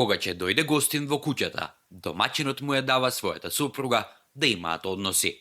Кога ќе дојде гостин во куќата, домаќинот му ја дава својата супруга да имаат односи.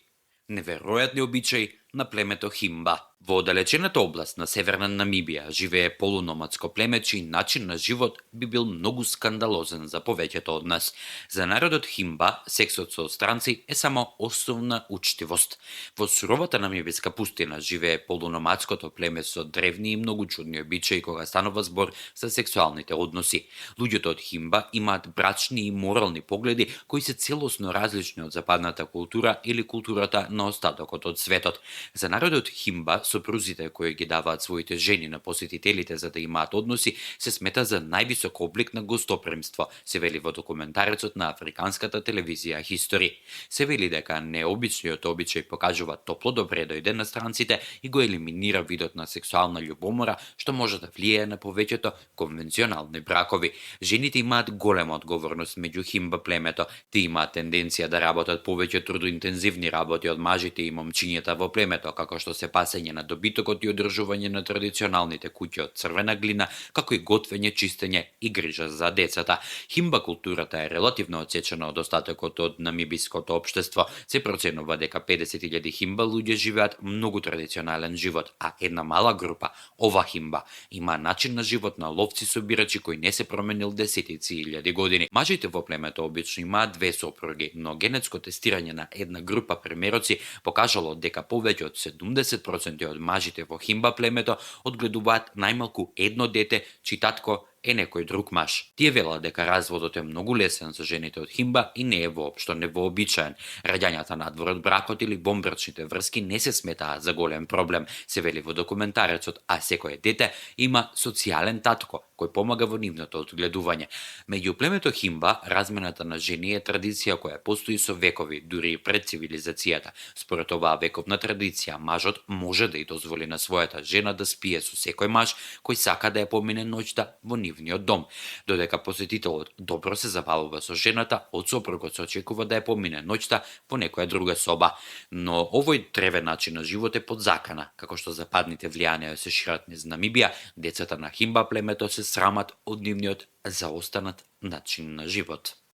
Неверојатни обичаи на племето Химба. Во оддалечената област на северна Намибија живее полуномадско племе чиј начин на живот би бил многу скандалозен за повеќето од нас. За народот Химба, сексот со странци е само основна учтивост. Во суровата намибиска пустина живее полуномадското племе со древни и многу чудни обичаи кога станува збор за сексуалните односи. Луѓето од Химба имаат брачни и морални погледи кои се целосно различни од западната култура или културата на остатокот од светот. За народот Химба, сопрузите кои ги даваат своите жени на посетителите за да имаат односи се смета за највисок облик на гостопримство, се вели во документарецот на африканската телевизија History. Се вели дека необичниот обичај покажува топло добре дојде на странците и го елиминира видот на сексуална љубомора што може да влијае на повеќето конвенционални бракови. Жените имаат голема одговорност меѓу Химба племето. Тие имаат тенденција да работат повеќе трудоинтензивни работи од мажите и момчињата во племето, како што се пасење на добитокот и одржување на традиционалните куќи од црвена глина, како и готвење, чистење и грижа за децата. Химба културата е релативно одсечена од остатокот од намибиското општество. Се проценува дека 50.000 Химба луѓе живеат многу традиционален живот, а една мала група, ова Химба, има начин на живот на ловци собирачи кој не се променил десетици илјади години. Мажите во племето обично имаат две сопруги, но генетско тестирање на една група примероци покажало дека повеќе од 70% од мажите во Химба племето одгледуваат најмалку едно дете, чиј татко е некој друг маж. Тие велат дека разводот е многу лесен за жените од Химба и не е воопшто невообичаен. Раѓањата надвор од бракот или бомбрачните врски не се сметаат за голем проблем, се вели во документарецот, а секое дете има социјален татко кој помага во нивното одгледување. Меѓу племето Химба, размената на жени е традиција која постои со векови, дури и пред цивилизацијата. Според оваа вековна традиција, мажот може да ја дозволи на својата жена да спие со секој маж кој сака да ја помине ноќта во нивниот дом. Додека посетителот добро се забавува со жената, од сопругот се очекува да ја помине ноќта во некоја друга соба. Но овој древен начин на живот е под закана, како што западните влијанија се шират низ Намибија, децата на Химба племето се срамат од нивниот заостанат начин на живот.